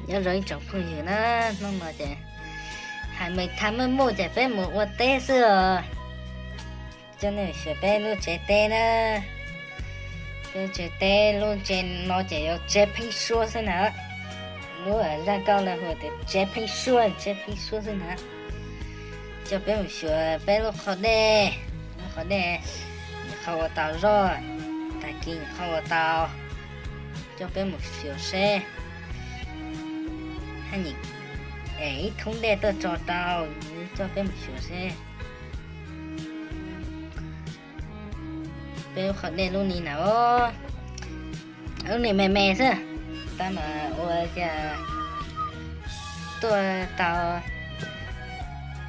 Nyob zoo ib tsoom phooj ywg na, hnub no ces hais me tham muaj muaj ces peb mus ua teb xwb os. Coj nej xyuas peb lub tsev teb na. Peb tsev teb lub tsev no ces yog tsev pheeb suab xwb na. Lub zaj nkauj no hu tias tsev pheeb suab, tsev pheeb suab xwb na. Coj peb mus xyuas peb lub qhov dej, lub qhov dej, nws qhov ua tau zoj, tag kis nws qhov ua tau. Coj peb mus xyuas seb. Hab nyim es ib thoob dej tuaj tso rau, coj peb mus xyuas seb. Peb lub qhov dej lub ni na, lub ni me me xwb, tab mas ua cas tuaj tau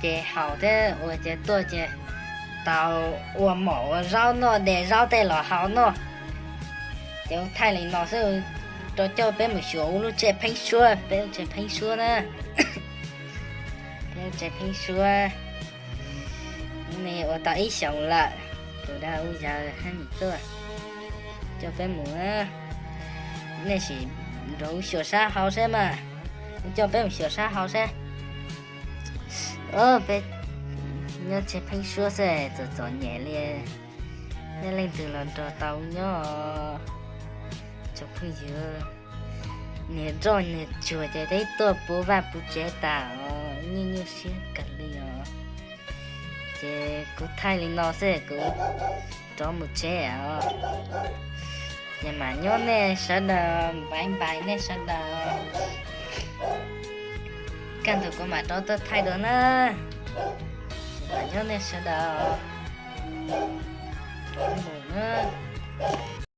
ces haus thiab, ua cas tuaj ces tau ua mov ua zaub noj, de zaub tej los haus noj. Ces ua thaij li no xwb, rau coj peb mus xyuas ua lub tsev pheeb suab, peb lub tsev pheeb suab na. Peb lub tsev pheeb suab. Hnub no ua tau ib xyoos lawm, tus dag u yawg hab nyim tuaj, coj peb mus. Nej sim nrog u xyuas sab hauv seb mas, u coj peb mus xyuas sab hauv seb. Peb nyob tsev pheeb suab xwb txom txom nyem li, nej leej twg los nrog tau nyob. Tsoom phooj ywg, niag roj niag tsuag ces twb tuaj puv vaj puv tsev tas os, nyuaj nyuaj siab kawg li os. Ces kuv thaij li no xwb kuv rov mus tsev os. Ces mam nyob nej sawv daws, npaiv npais nej sawv daws. Kaj ntug kuv mam rov tuaj thaij dua na. Ces mam nyob nej sawv daws. Mus na.